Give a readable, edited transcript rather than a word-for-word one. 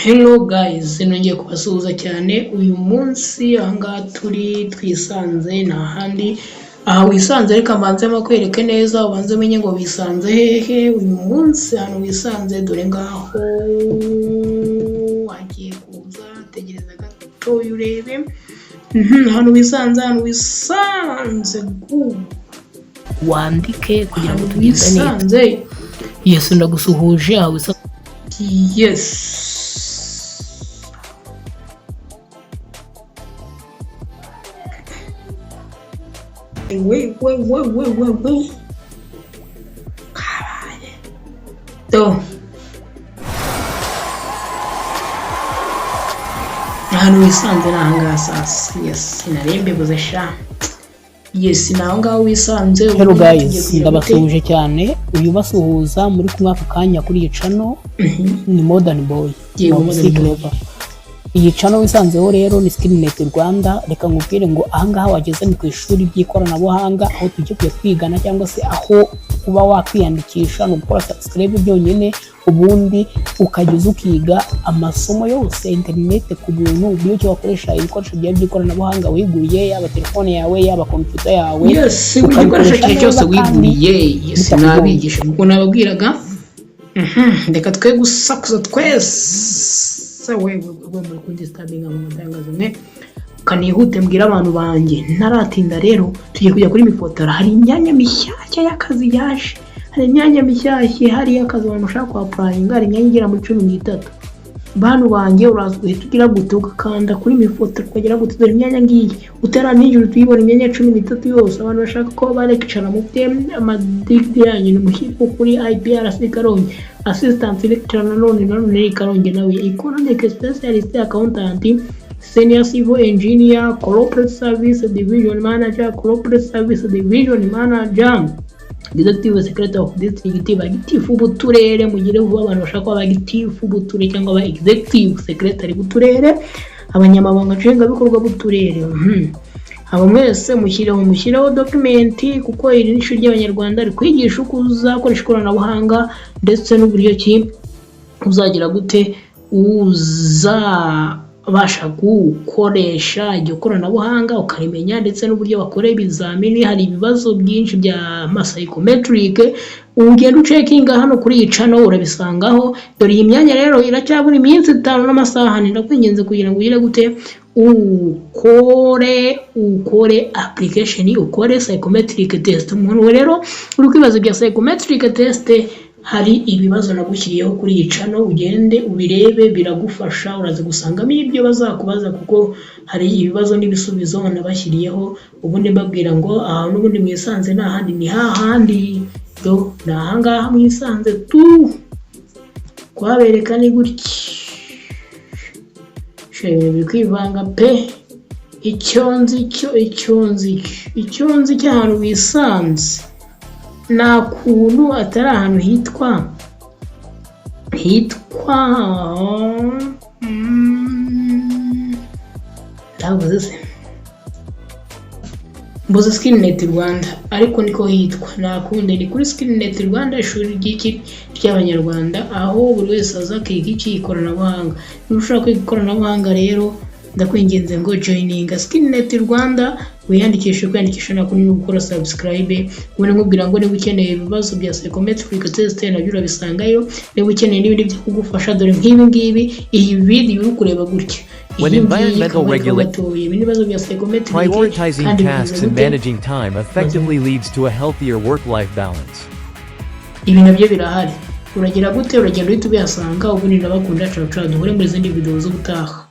Hello guys, nongeye kubasuhuza cyane uyu munsi. Ahangaha turi twisanze ni ahandi. Aha wisanze, reka mbanze makwereke neza, ubanze umenye ngo wisanze hehe uyu munsi. Ahantu wisanze, dore ngaho hagiye kuza, tegereza gatoya urebe. Ahantu wisanze, ahantu wisanze gu Wandike kugira ngo ahantu tugendane. wisanze. Yesu, ndagusuhuje aho wisanze. Yes. We we we we we we, kabaye do. Ahantu wisanze ni ahangaha sasa. Yes, nari mbivuze sha. Yes, ni aho ngaho wisanze. Hello Ubundi tugiye guys, kugira gute? Ndabasuhuje cyane. Uyu ubasuhuza muri kumwe aka kanya kuri iyi channel ni Modern Boy. Yego, wa Modern MC Boy. Clever. Iyi channel wisanzeho rero ni Skillnet Rwanda. Reka nkubwire ngo ahangaha wageze ni ku ishuri ry'ikoranabuhanga, aho tujya kujya kwigana cyangwa se aho kuba wakwiyandikisha ni ugukora subscribe byonyine, ubundi ukajya uza ukiga amasomo yose interineti ku buntu, uburyo ki wakoresha ibikoresho byawe by'ikoranabuhanga wiguriye, yaba telefone yawe, yaba kompiyuta yawe, Yes, buri gikoresho ukabikoresha cyawe cyose neza kandi wiguriye. Yes, bitakugoye. Nabigisha kuko nababwiraga. Reka twe gusakuza twese. We we we, muri kundistabinga mu matangazo mwe. Kanihute mbwira abantu banjye ntaratinda. Rero tugiye kujya kuri Mifotora, hari imyanya mishyashya y'akazi yaje, hari imyanya mishyashya ihari y'akazi. Abantu bashaka kuapplyinga, hari imyanya igera muri 13. Bantu banjye, uraza ugahita ugira gute? Ugakanda kuri Mifotora, ukagera gute? Dore imyanya ngiyi, utaranijoro tuyibona, imyanya 13 yose. Abantu bashaka ko barekicara, mufite amadigiri yanyu, nimushyire kuri IPRC Karongi, assistant lecturer, nanone Karongi nawe, economic specialist, accountant, senior civil engineer, corporate service division manager, corporate service division manager, executive secretary of district, ba gitifu b'uturere mugire vuba. Abantu bashaka kuba ba gitifu b'uturere cyangwa ba executive secretary b'uturere, abanyamabanga nshingwabikorwa b'uturere. Abo mwese mushyireho document, kuko iri ni ishuri ry'Abanyarwanda rikwigisha uko uzakoresha ikoranabuhanga ndetse n'uburyo ki uzagira gute, uzabasha gukoresha iryo koranabuhanga ukarimenya, ndetse n'uburyo bakora ibizamini. Hari ibibazo byinshi bya psychometric, ugenda ucheckinga hano kuri iyi channel urabisangaho. Dore iyi myanya rero iracyabura iminsi 5 n'amasaha 4. Ndakwinginze kugira ngo ugire gute? Ukore application, ukore psychometric test. Umuntu rero uri kwibaza ibya psychometric test, hari ibibazo nagushyiriyeho kuri iyi channel, ugende ubirebe, biragufasha. Uraza gusangamo ibyo bazakubaza, kuko hari ibibazo n'ibisubizo nabashyiriyeho. Ubundi mbabwira ngo aha n'ubundi mwisanze ni ahandi, ni hahandi do, ni ahangaha mwisanze tu. Kuhabereka ni gutya, ibintu biri kwivanga pe. Icyo nzi cyo, icyo nzi cy'ahantu wisanze, nta kuntu atari ahantu hitwa ndavuze se, mbuze Skillnet Rwanda, ariko niko hitwa. Nta kundi, ni kuri Skillnet Rwanda, ishuri ry'iki ry'Abanyarwanda, aho buri wese aza akiga iki? Ikoranabuhanga. Niba ushaka kwiga ikoranabuhanga rero, ndakwinginze ngo joininga Skillnet Rwanda, wiyandikishe. Kwiyandikisha nako ni gukora subscribe. Ubundi nkubwira ngo niba ukeneye ibibazo bya psychometric test, nabyo urabisangayo. Niba ukeneye n'ibindi byo kugufasha, dore nk'ibi ngibi, iyi video uri kureba gutya, When iyi ngiyi environmental kaba regula- gatoya, ibi ni ibibazo bya psychometric. Prioritizing Kandi tasks bimeze and gute? managing time effectively leads to a healthier work life balance. Ibi nabyo birahari. Uragira gute? Uragenda uhita ubihasanga. Ubundi ndabakunda, ciao ciao, duhure muri izindi video z'ubutaha.